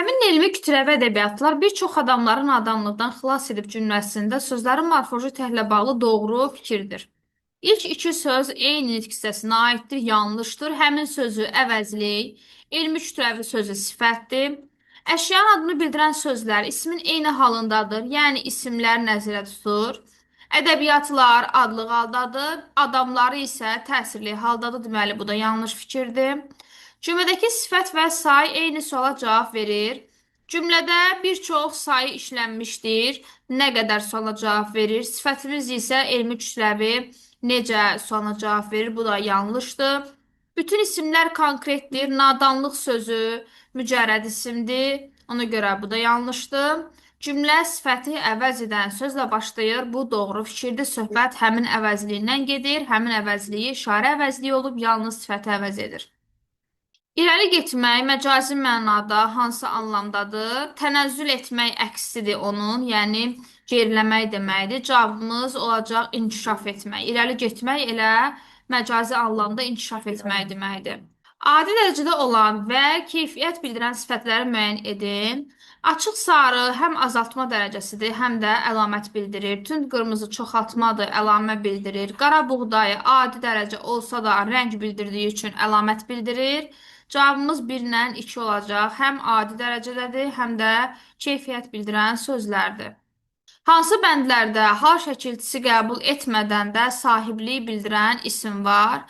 Həmin elmi kütləvi ədəbiyyatlar bir çox adamları nadanlıqdan xilas edib cümləsində sözlərin morfoloji tərlə bağlı doğru fikirdir. İlk iki söz eyni nitq hissəsinə aiddir, yanlışdır. Həmin sözü əvəzlik, elmi kütləvi sözü sifətdir. Əşyanın adını bildirən sözlər ismin eyni halındadır, yəni isimlər nəzərə tutur. Ədəbiyyatlar adlıq haldadır, adamları isə təsirli haldadır, deməli bu da yanlış fikirdir. Cümlədəki sifət və say eyni suala cavab verir. Cümlədə bir çox sayı işlənmişdir. Nə qədər suala cavab verir? Sifətimiz isə elmi kütləvi necə suala cavab verir? Bu da yanlışdır. Bütün isimlər konkretdir. Nadanlıq sözü mücərrəd isimdir. Ona görə bu da yanlışdır. Cümlə sifəti əvəz edən sözlə başlayır. Bu doğru fikirdir. Söhbət həmin əvəzliyindən gedir. Həmin əvəzliyi işarə əvəzliyi olub, yalnız sifəti əvəz edir. İrəli getmək məcazi mənada hansı anlamdadır? Tənəzzül etmək əksidir onun, yəni geriləmək deməkdir. Cavabımız olacaq inkişaf etmək. İrəli getmək elə məcazi anlamda inkişaf etmək deməkdir. Adi dərəcədə olan və keyfiyyət bildirən sifətləri müəyyən edin. Açıq sarı həm azaltma dərəcəsidir, həm də əlamət bildirir. Tünd qırmızı çoxaltmadır, əlamə bildirir. Qara buğdayı adi dərəcə olsa da rəng bildirdiyi üçün əlamət bildirir. Cavabımız 1 ilə 2 olacaq. Həm adi dərəcədədir, həm də keyfiyyət bildirən sözlərdir. Hansı bəndlərdə hal şəkilçisi qəbul etmədən də sahibliyi bildirən isim var?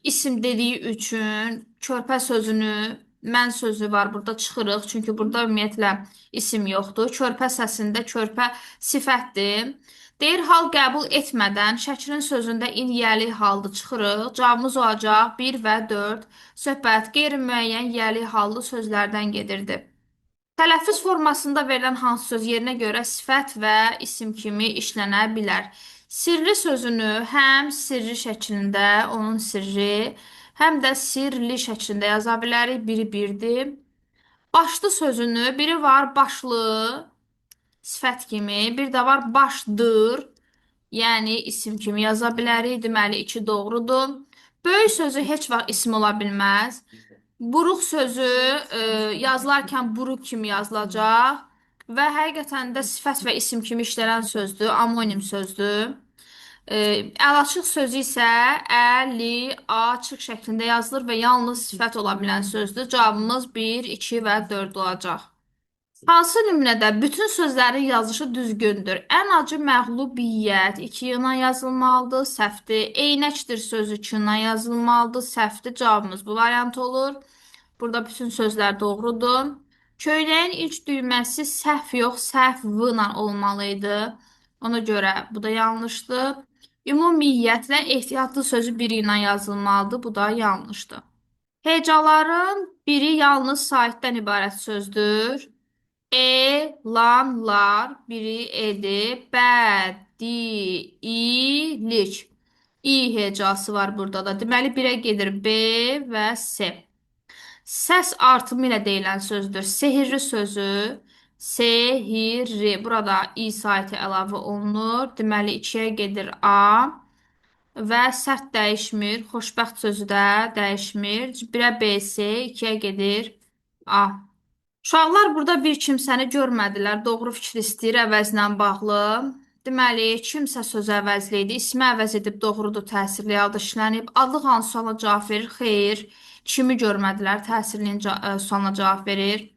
İsim dediyi üçün körpə sözünü, mən sözü var, burada çıxırıq. Çünki burada ümumiyyətlə isim yoxdur. Körpə səsində körpə sifətdir. Deyir, hal qəbul etmədən Şəkirin sözündə in yəli haldır, çıxırıq. Cavabımız olacaq 1 və 4. Söhbət qeyri-müəyyən yəli hallı sözlərdən gedirdi. Tələffüz formasında verilən hansı söz yerinə görə sifət və isim kimi işlənə bilər. Sirri sözünü həm sirri şəklində, onun sirri, həm də sirli şəklində yaza bilərik. Biri birdir. Başlı sözünü, biri var başlı, sifət kimi, bir də var başdır, yəni isim kimi yaza bilərik. Deməli, 2 doğrudur. Böyük sözü heç vaxt isim ola bilməz. Buruq sözü yazılarkən buruq kimi yazılacaq və həqiqətən də sifət və isim kimi işlənən sözdür, amonim sözdür. Əl açıq sözü isə ə, li, a, açıq şəklində yazılır və yalnız sifət ola bilən sözdür. Cavabımız 1, 2 və 4 olacaq. Hansı nümunədə bütün sözlərin yazılışı düzgündür? Ən acı məğlubiyyət 2 ilə yazılmalıdır, səhvdir. Eynəkdir sözü 2 ilə yazılmalıdır, səhvdir. Cavabımız bu variant olur. Burada bütün sözlər doğrudur. Köynəyin ilk düyməsi səhv yox, səhv v ilə olmalı idi. Ona görə bu da yanlışdır. Ümumiyyətlə ehtiyatlı sözü biri ilə yazılmalıdır. Bu da yanlışdır. Hecaların biri yalnız saitdən ibarət sözdür. E, lan, lar, biri edir. Bə, di, ilik. İ hecası var burada da. Deməli, 1-ə gedir B və S. Səs artımı ilə deyilən sözdür. Sehirli sözü, sehirli. Burada İ saiti əlavə olunur. Deməli, 2-yə gedir A. Və sərt dəyişmir. Xoşbəxt sözü də dəyişmir. 1-ə B, C, 2-yə gedir A. Uşaqlar burada bir kimsəni görmədilər. Doğru fikir istəyir əvəzlə bağlı. Deməli, kimsə sözü əvəzli idi. İsmi əvəz edib doğrudur, təsirli halda işlənib. Adlıq hansı suala cavab verir? Xeyr. Kimi görmədilər, təsirlinin sualına cavab verir.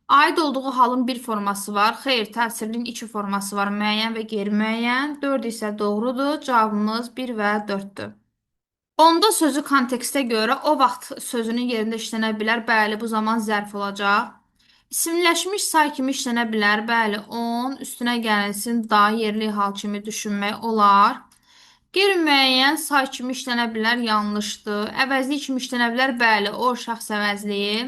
Aid olduğu halın bir forması var. Xeyr, təsirlinin iki forması var. Müəyyən və qeyri-müəyyən. 4 isə doğrudur. Cavabımız 1 və 4-dür. Onda sözü kontekstə görə o vaxt sözünün yerində işlənə bilər. Bəli, bu zaman zərf olacaq. İsimləşmiş say kimi işlənə bilər. Bəli, 10 üstünə gəlinsin da yerli hal kimi düşünmək olar. Qeyri-müəyyən say kimi işlənə bilər, yanlışdır. Əvəzlik kimi işlənə bilər, bəli, o şəxs əvəzliyi.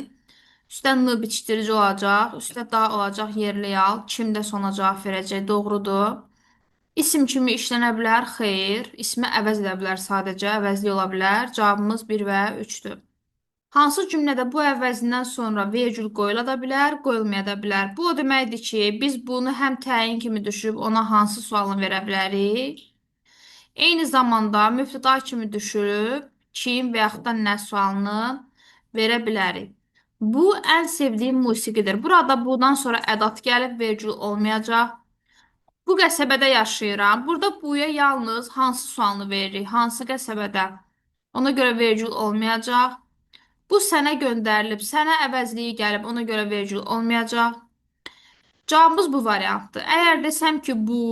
Üstə n bitişdirici olacaq, üstə da olacaq yerli hal. Kim də sona cavab verəcək, doğrudur. İsim kimi işlənə bilər, xeyr. İsmi əvəz edə bilər sadəcə, əvəzli ola bilər. Cavabımız 1 və 3-dür. Hansı cümlədə bu əvəzindən sonra vergül qoyula da bilər, qoyulmaya da bilər. Bu o deməkdir ki, biz bunu həm təyin kimi düşüb ona hansı sualını verə bilərik. Eyni zamanda mübtəda kimi düşüb kim və yaxud da nə sualını verə bilərik. Bu ən sevdiyim musiqidir. Burada bundan sonra ədat gəlib, vergül olmayacaq. Bu qəsəbədə yaşayıram. Burada buya yalnız hansı sualını veririk, hansı qəsəbədə? Ona görə vergül olmayacaq. Bu sənə göndərilib, sənə əvəzliyi gəlib, ona görə vergül olmayacaq. Cavabımız bu variantdır. Əgər desəm ki, bu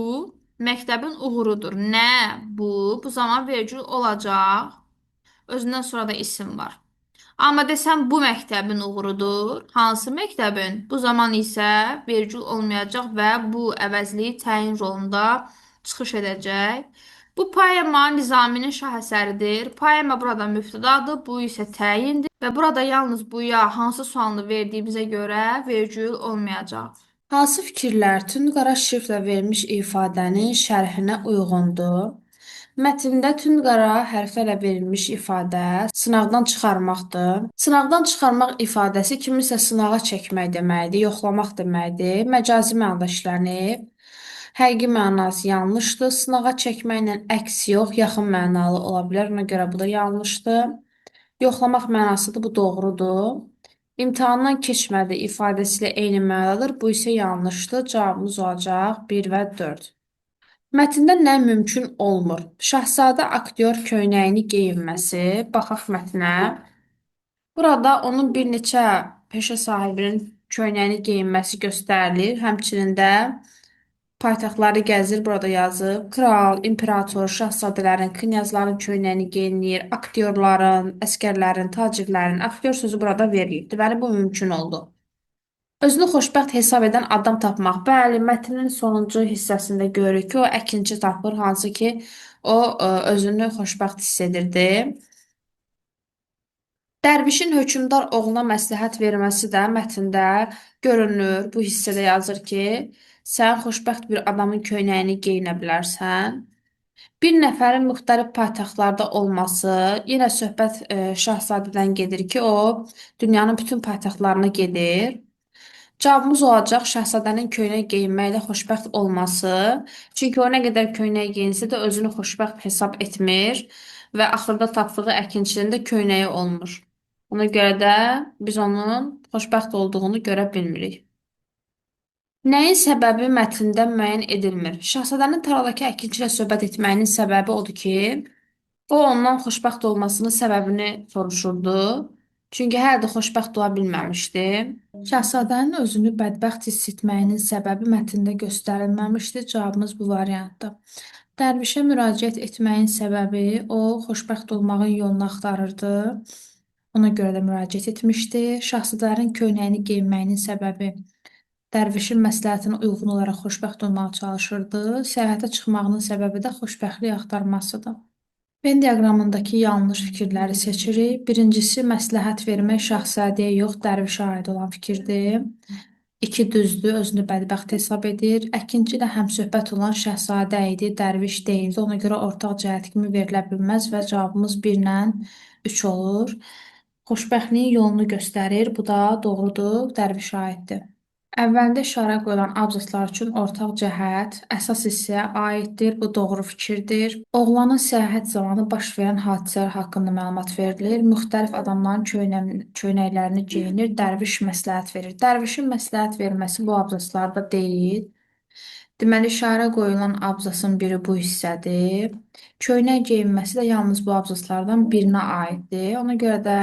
məktəbin uğurudur. Nə bu? Bu zaman vergül olacaq. Özündən sonra da isim var. Amma desəm bu məktəbin uğurudur. Hansı məktəbin? Bu zaman isə vergül olmayacaq və bu əvəzliyi təyin rolunda çıxış edəcək. Bu poema Nizaminin şah əsəridir. Poema burada mübtədadır, bu isə təyindir və burada yalnız buya hansı sualını verdiyimizə görə vergül olmayacaq. Hansı fikirlər tünd qara şriftlə verilmiş ifadənin şərhinə uyğundur? Mətndə tünd qara hərflərlə verilmiş ifadə sınaqdan çıxarmaqdır. Sınaqdan çıxarmaq ifadəsi kiminsə sınağa çəkmək deməkdir, yoxlamaq deməkdir. Məcazi mənada işlənib. Həqiqi mənası yanlışdır. Sınağa çəkməklə əks yox, yaxın mənalı ola bilər. Ona görə bu da yanlışdır. Yoxlamaq mənasıdır, bu doğrudur. İmtahandan keçmədi ifadəsi ilə eyni mənadadır. Bu isə yanlışdır. Cavabımız olacaq 1 və 4. Mətndə nə mümkün olmur? Şahzadə aktyor köynəyini geyinməsi. Baxaq mətnə. Burada onun bir neçə peşə sahibinin köynəyini geyinməsi göstərilir. Həmçinin də paytaxtları gəzir. Burada yazıb. Kral, imperator, şahzadələrin, knyazların köynəyini geyinir. Aktyorların, əsgərlərin, tacirlərin. Aktyor sözü burada verilib. Deməli, bu mümkün oldu. Özünü xoşbəxt hesab edən adam tapmaq. Bəli, mətnin sonuncu hissəsində görürük ki, o əkinçi tapır, hansı ki, o özünü xoşbəxt hiss edirdi. Dərvişin hökmdar oğluna məsləhət verməsi də mətndə görünür. Bu hissədə yazır ki, sən xoşbəxt bir adamın köynəyini geyinə bilərsən. Bir nəfərin müxtəlif paytaxtlarda olması, yenə söhbət şahzadədən gedir ki, o dünyanın bütün paytaxtlarına gedir. Cavabımız olacaq şahzadənin köynək geyinməklə xoşbəxt olması. Çünki o nə qədər köynək geyinsə də özünü xoşbəxt hesab etmir və axırda tapdığı əkinçinin də köynəyi olmur. Ona görə də biz onun xoşbəxt olduğunu görə bilmirik. Nəyin səbəbi mətndə müəyyən edilmir? Şahzadənin tarladakı əkinçi ilə söhbət etməyinin səbəbi odur ki, o ondan xoşbəxt olmasının səbəbini soruşurdu. Çünki hələ də xoşbəxt ola bilməmişdi. Şahzadənin özünü bədbəxt hiss etməyinin səbəbi mətndə göstərilməmişdi. Cavabımız bu variantdır. Dərvişə müraciət etməyin səbəbi o xoşbəxt olmağın yolunu axtarırdı. Ona görə də müraciət etmişdi. Şahzadələrin köynəyini geyinməyinin səbəbi dərvişin məsləhətinə uyğun olaraq xoşbəxt olmağa çalışırdı. Səyahətə çıxmağının səbəbi də xoşbəxtlik axtarmasıdır. Venn diaqramındakı yanlış fikirləri seçirik. Birincisi, məsləhət vermək şahzadəyə yox, dərvişə aid olan fikirdir. İki düzdür, özünü bədbəxt hesab edir. Əkinçi ilə həmsöhbət olan şahzadə idi, dərviş deyildi. Ona görə ortaq cəhət kimi verilə bilməz və cavabımız 1 ilə 3 olur. Xoşbəxtliyin yolunu göstərir. Bu da doğrudur, dərvişə aiddir. Əvvəldə işarə qoyulan abzaslar üçün ortaq cəhət əsas hissəyə aiddir. Bu doğru fikirdir. Oğlanın səyahət zamanı baş verən hadisələr haqqında məlumat verilir. Müxtəlif adamların köynəklərini geyinir. Dərviş məsləhət verir. Dərvişin məsləhət verməsi bu abzaslarda deyil. Deməli, işarə qoyulan abzasın biri bu hissədir. Köynək geyinməsi də yalnız bu abzaslardan birinə aiddir. Ona görə də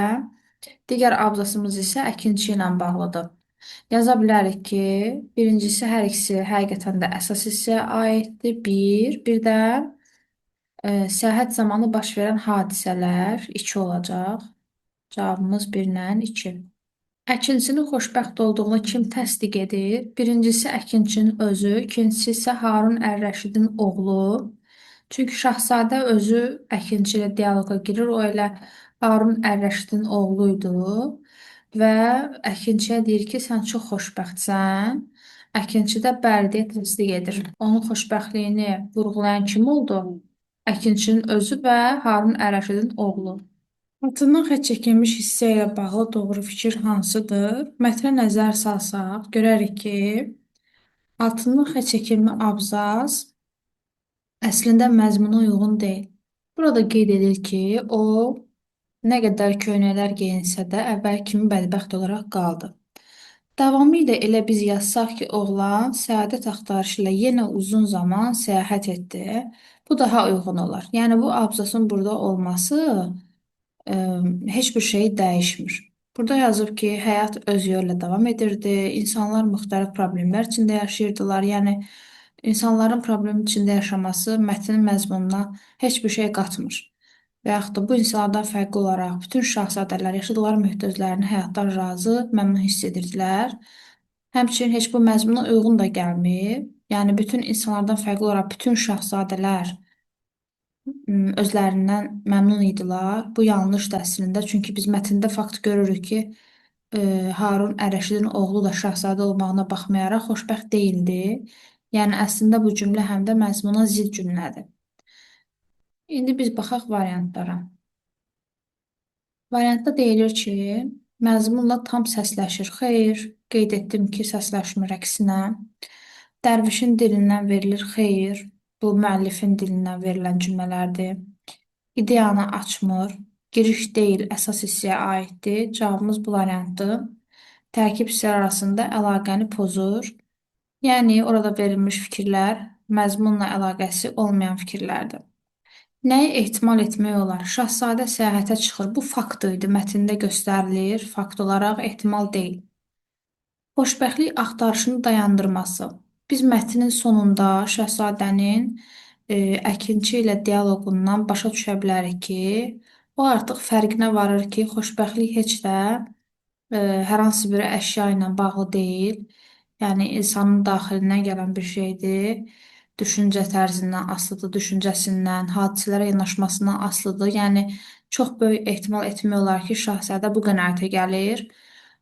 digər abzasımız isə əkinçi ilə bağlıdır. Yaza bilərik ki, birincisi hər ikisi həqiqətən də əsas hissəyə aiddir. Bir də səyahət zamanı baş verən hadisələr 2 olacaq. Cavabımız 1 ilə 2. Əkinçinin xoşbəxt olduğunu kim təsdiq edir? Birincisi əkinçinin özü, ikincisi isə Harun Ər-Rəşidin oğlu. Çünki şahzadə özü əkinçi ilə dialoqa girir. O elə Harun Ər-Rəşidin oğlu idi və əkinçiyə deyir ki, sən çox xoşbəxtsən. Əkinçi də bəli deyə təsdiq edir. Onun xoşbəxtliyini vurğulayan kim oldu? Əkinçinin özü və Harun Ər-Rəşidin oğlu. Altından xətt çəkilmiş hissə ilə bağlı doğru fikir hansıdır? Mətnə nəzər salsaq, görərik ki, altından xətt çəkilmə abzas əslində məzmuna uyğun deyil. Burada qeyd edilir ki, o Nə qədər köynəklər geyinsə də əvvəl kimi bədbəxt olaraq qaldı. Davamı ilə elə biz yazsaq ki, oğlan səadət axtarışı ilə yenə uzun zaman səyahət etdi. Bu daha uyğun olar. Yəni bu abzasın burada olması heç bir şey dəyişmir. Burada yazıb ki, həyat öz yolu ilə davam edirdi. İnsanlar müxtəlif problemlər içində yaşayırdılar. Yəni insanların problem içində yaşaması mətnin məzmununa heç bir şey qatmır. Və yaxud da bu insanlardan fərqli olaraq bütün şahzadələr yaşadıkları mühitdə özlərini həyatdan razı, məmnun hiss edirdilər. Həmçinin heç bu məzmuna uyğun da gəlmir. Yəni bütün insanlardan fərqli olaraq bütün şahzadələr özlərindən məmnun idilər. Bu yanlışdır əslində. Çünki biz mətndə fakt görürük ki, Harun Ər-Rəşidin oğlu da şahzadə olmağına baxmayaraq xoşbəxt deyildi. Yəni əslində bu cümlə həm də məzmuna zidd cümlədir. İndi biz baxaq variantlara. Variantda deyilir ki, məzmunla tam səsləşir. Xeyr, qeyd etdim ki, səsləşmir, əksinə. Dərvişin dilindən verilir. Xeyr, bu müəllifin dilindən verilən cümlələrdir. İdeyanı açmır. Giriş deyil, əsas hissəyə aiddir. Cavabımız bu variantdır. Tərkib hissələr arasında əlaqəni pozur. Yəni, orada verilmiş fikirlər məzmunla əlaqəsi olmayan fikirlərdir. Nəyi ehtimal etmək olar? Şahzadə səyahətə çıxır. Bu fakt idi, mətndə göstərilir. Fakt olaraq ehtimal deyil. Xoşbəxtlik axtarışını dayandırması. Biz mətnin sonunda şahzadənin əkinçi ilə dialoqundan başa düşə bilərik ki, o artıq fərqinə varır ki, xoşbəxtlik heç də hər hansı bir əşya ilə bağlı deyil. Yəni insanın daxilindən gələn bir şeydir. Düşüncə tərzindən asılıdır, düşüncəsindən, hadisələrə yanaşmasından asılıdır. Yəni çox böyük ehtimal etmək olar ki, şahzadə bu qənaətə gəlir.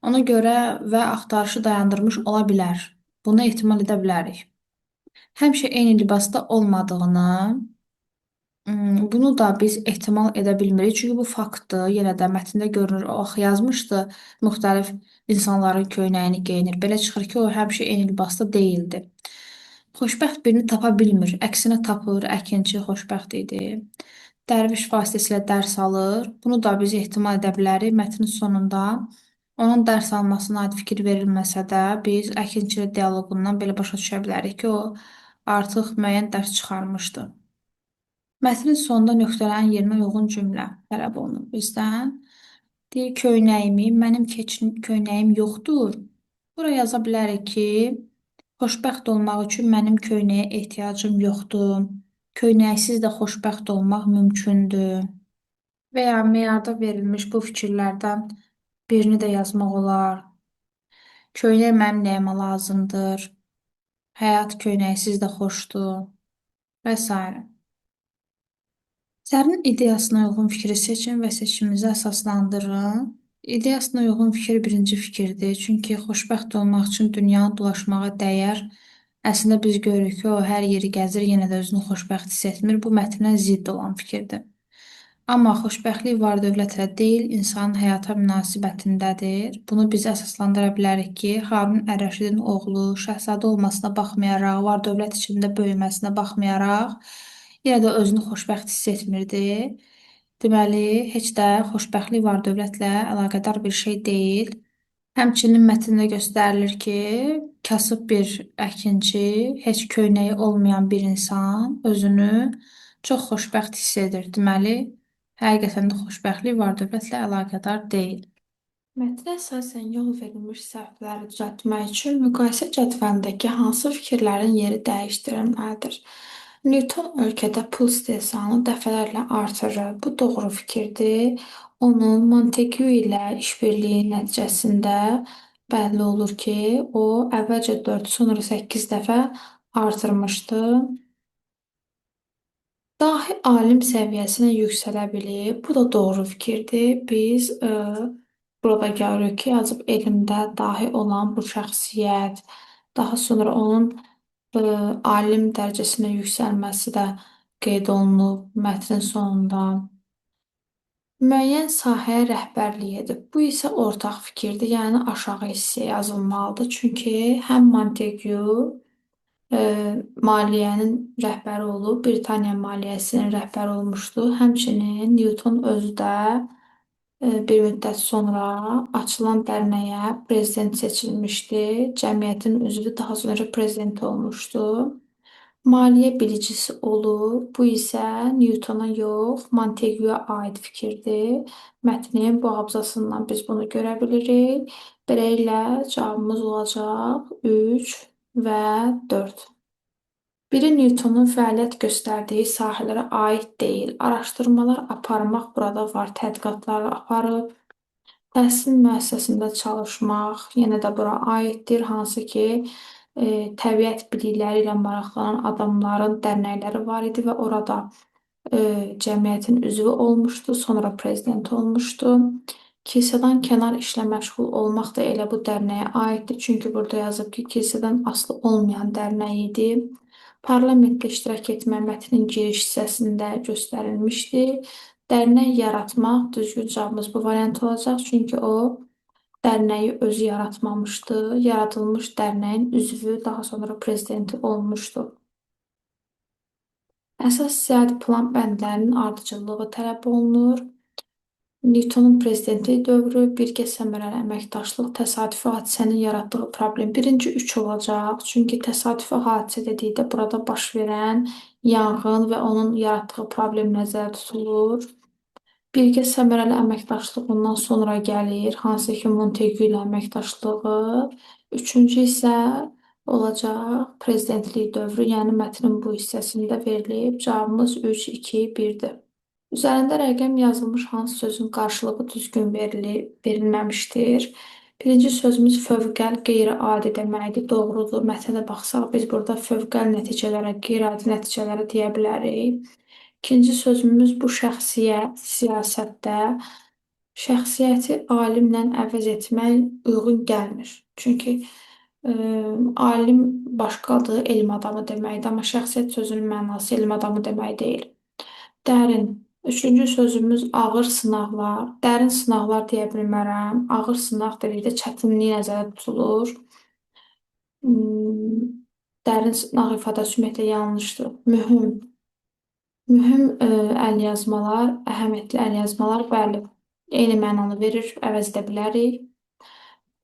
Ona görə və axtarışı dayandırmış ola bilər. Bunu ehtimal edə bilərik. Həmişə eyni libasda olmadığını, bunu da biz ehtimal edə bilmirik. Çünki bu faktdır. Yenə də mətndə görünür. O axı yazmışdı, müxtəlif insanların köynəyini geyinir. Belə çıxır ki, o həmişə eyni libasda deyildi. Xoşbəxt birini tapa bilmir. Əksinə tapır. Əkinçi xoşbəxt idi. Dərviş vasitəsilə dərs alır. Bunu da biz ehtimal edə bilərik. Mətnin sonunda onun dərs almasına aid fikir verilməsə də, biz əkinçi ilə dialoqundan belə başa düşə bilərik ki, o artıq müəyyən dərs çıxarmışdı. Mətnin sonunda nöqtələrin yerinə uyğun cümlə tələb olunur bizdən. Deyir, köynəyimi, mənim köynəyim yoxdur. Bura yaza bilərik ki, xoşbəxt olmaq üçün mənim köynəyə ehtiyacım yoxdur. Köynəksiz də xoşbəxt olmaq mümkündür. Və ya meyarda verilmiş bu fikirlərdən birini də yazmaq olar. Köynək mənim nəyimə lazımdır? Həyat köynəksiz də xoşdur və s. Əsərin ideyasına uyğun fikri seçin və seçiminizi əsaslandırın. İdeyasına uyğun fikir birinci fikirdir. Çünki xoşbəxt olmaq üçün dünyanı dolaşmağa dəyər. Əslində biz görürük ki, o hər yeri gəzir, yenə də özünü xoşbəxt hiss etmir. Bu mətnə zidd olan fikirdir. Amma xoşbəxtlik var-dövlətlə deyil, insanın həyata münasibətindədir. Bunu biz əsaslandıra bilərik ki, Harun Ər-Rəşidin oğlu şahzadə olmasına baxmayaraq, var-dövlət içində böyüməsinə baxmayaraq, yenə də özünü xoşbəxt hiss etmirdi. Deməli, heç də xoşbəxtlik var-dövlətlə əlaqədar bir şey deyil. Həmçinin mətndə göstərilir ki, kasıb bir əkinçi, heç köynəyi olmayan bir insan özünü çox xoşbəxt hiss edir. Deməli, həqiqətən də xoşbəxtlik var-dövlətlə əlaqədar deyil. Mətnə əsasən yol verilmiş səhvləri düzəltmək üçün müqayisə cədvəlindəki hansı fikirlərin yeri dəyişdirilməlidir? Newton ölkədə pul istehsalını dəfələrlə artırır. Bu doğru fikirdir. Onun Montagu ilə işbirliyi nəticəsində bəlli olur ki, o əvvəlcə 4, sonra 8 dəfə artırmışdı. Dahi alim səviyyəsinə yüksələ bilib. Bu da doğru fikirdir. Biz burada görürük ki, yazıb elmdə dahi olan bu şəxsiyyət, daha sonra onun alim dərəcəsinə yüksəlməsi də qeyd olunub mətnin sonunda. Müəyyən sahəyə rəhbərlik edib. Bu isə ortaq fikirdir, yəni aşağı hissəyə yazılmalıdır. Çünki həm Montagu maliyyənin rəhbəri olub, Britaniya maliyyəsinin rəhbəri olmuşdu. Həmçinin Newton özü də Bir müddət sonra açılan dərnəyə prezident seçilmişdi. Cəmiyyətin üzvü daha sonra prezident olmuşdu. Maliyyə bilicisi olub. Bu isə Newtona yox, Montaguya aid fikirdir. Mətnin bu abzasından biz bunu görə bilirik. Beləliklə cavabımız olacaq 3 və 4. Biri Newtonun fəaliyyət göstərdiyi sahələrə aid deyil. Araşdırmalar aparmaq burada var, tədqiqatlar aparıb. Təhsil müəssisəsində çalışmaq yenə də bura aiddir, hansı ki, təbiət bilikləri ilə maraqlanan adamların dərnəkləri var idi və orada cəmiyyətin üzvü olmuşdu, sonra prezident olmuşdu. Kilsədən kənar işlə məşğul olmaq da elə bu dərnəyə aiddir. Çünki burada yazıb ki, kilsədən asılı olmayan dərnək idi. Parlamentdə iştirak etmək mətnin giriş hissəsində göstərilmişdi. Dərnək yaratmaq, düzgün cavabımız bu variant olacaq. Çünki o dərnəyi özü yaratmamışdı. Yaradılmış dərnəyin üzvü, daha sonra prezidenti olmuşdu. Əsas iqtisadi plan bəndlərinin ardıcıllığı tələb olunur. Newtonun prezidentlik dövrü, birgə səmərəli əməkdaşlıq, təsadüfi hadisənin yaratdığı problem. Birinci 3 olacaq. Çünki təsadüfi hadisə dedikdə burada baş verən yanğın və onun yaratdığı problem nəzərdə tutulur. Birgə səmərəli əməkdaşlıq ondan sonra gəlir, hansı ki Montegu ilə əməkdaşlığı. Üçüncü isə olacaq prezidentlik dövrü, yəni mətnin bu hissəsində verilib. Cavabımız 3, 2, 1-dir. Üzərində rəqəm yazılmış hansı sözün qarşılığı düzgün verilməmişdir? Birinci sözümüz fövqəl, qeyri-adi deməkdir. Doğrudur. Mətnə baxsaq biz burada fövqəl nəticələrə, qeyri-adi nəticələrə deyə bilərik. İkinci sözümüz bu şəxsiyyət, siyasətdə şəxsiyyəti alimlə əvəz etmək uyğun gəlmir. Çünki alim başqadır, elm adamı deməkdir, amma şəxsiyyət sözünün mənası elm adamı demək deyil. Dərin. Üçüncü sözümüz ağır sınaqlar. Dərin sınaqlar deyə bilmərəm. Ağır sınaq dedikdə çətinlik nəzərdə tutulur. Dərin sınaq ifadəsi ümumiyyətlə yanlışdır. Mühüm. Mühüm əlyazmalar, əhəmiyyətli əlyazmalar, bəli, eyni mənanı verir, əvəz edə bilərik.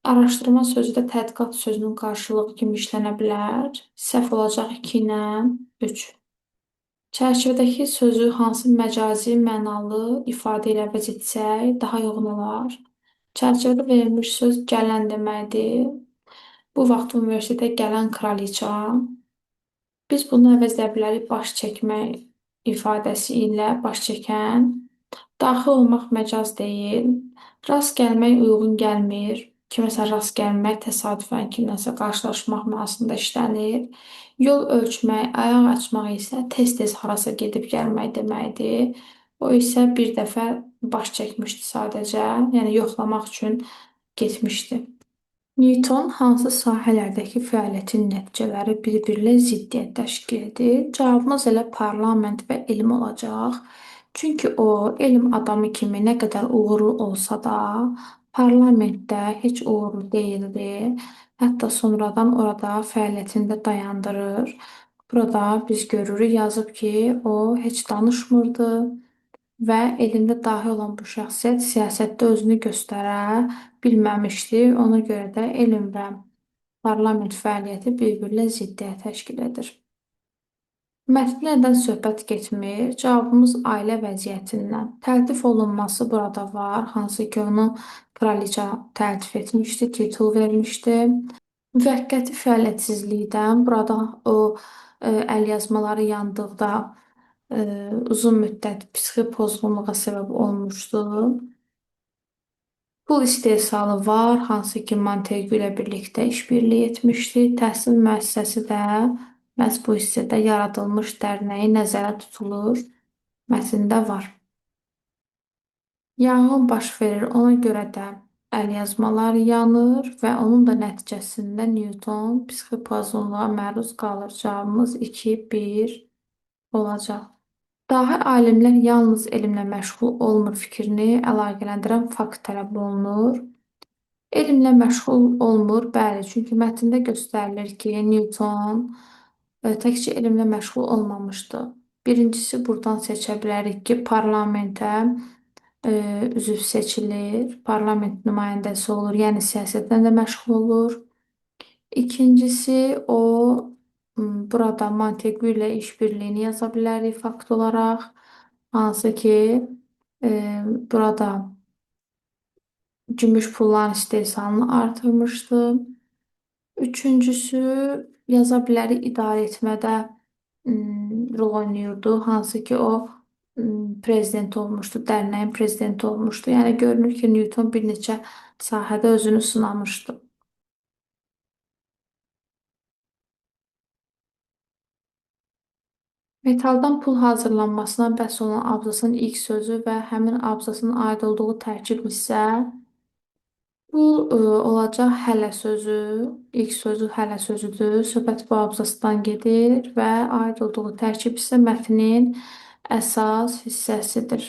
Araşdırma sözü də tədqiqat sözünün qarşılığı kimi işlənə bilər. Səhv olacaq 2 ilə 3. Çərçivədəki sözü hansı məcazi mənalı ifadə ilə əvəz etsək, daha uyğun olar. Çərçivədə verilmiş söz gələn deməkdir. Bu vaxt universitetə gələn kraliça. Biz bunu əvəz edə bilərik baş çəkmək ifadəsi ilə baş çəkən. Daxil olmaq məcaz deyil. Rast gəlmək uyğun gəlmir. Kiməsə rast gəlmək təsadüfən kimləsə qarşılaşmaq mənasında işlənir. Yol ölçmək, ayaq açmaq isə tez-tez harasa gedib gəlmək deməkdir. O isə bir dəfə baş çəkmişdi sadəcə, yəni yoxlamaq üçün getmişdi. Newton hansı sahələrdəki fəaliyyətin nəticələri bir-biri ilə ziddiyyət təşkil edir? Cavabımız elə parlament və elm olacaq. Çünki o, elm adamı kimi nə qədər uğurlu olsa da, parlamentdə heç uğurlu deyildi. Hətta sonradan orada fəaliyyətini də dayandırır. Burada biz görürük, yazıb ki, o heç danışmırdı və elmdə dahi olan bu şəxsiyyət siyasətdə özünü göstərə bilməmişdi. Ona görə də elm və parlament fəaliyyəti bir-biri ilə ziddiyyət təşkil edir. Mətndə nədən söhbət getmir? Cavabımız ailə vəziyyətindən. Təltif olunması burada var, hansı ki onu kraliça təltif etmişdi, titul vermişdi. Müvəqqəti fəaliyyətsizlikdən burada o əlyazmaları yandıqda uzun müddət psixi pozğunluğa səbəb olmuşdu. Pul istehsalı var, hansı ki Montegu ilə birlikdə işbirliyi etmişdi. Təhsil müəssisəsi də məhz bu hissədə yaradılmış dərnəyi nəzərə tutulur, mətndə var. Yanğın baş verir, ona görə də əlyazmalar yanır və onun da nəticəsində Newton psixi pozğunluğa məruz qalır. Cavabımız 2, 1 olacaq. Dahi alimlər yalnız elmlə məşğul olmur fikrini əlaqələndirən fakt tələb olunur. Elmlə məşğul olmur, bəli, çünki mətndə göstərilir ki, Newton təkcə elmlə məşğul olmamışdı. Birincisi, buradan seçə bilərik ki, parlamentə üzv seçilir, parlament nümayəndəsi olur, yəni siyasətlə də məşğul olur. İkincisi, o burada Montegü ilə işbirliyini yaza bilərik fakt olaraq. Hansı ki, burada gümüş pulların istehsalını artırmışdı. Üçüncüsü, yaza bilərik idarə etmədə rol oynayırdı. Hansı ki, o prezident olmuşdu, dərnəyin prezidenti olmuşdu. Yəni görünür ki, Newton bir neçə sahədə özünü sınamışdı. Metaldan pul hazırlanmasına bəs olan abzasın ilk sözü və həmin abzasın aid olduğu tərkib hissə bu olacaq hələ sözü. İlk sözü hələ sözüdür. Söhbət bu abzasdan gedir və aid olduğu tərkib isə mətnin əsas hissəsidir.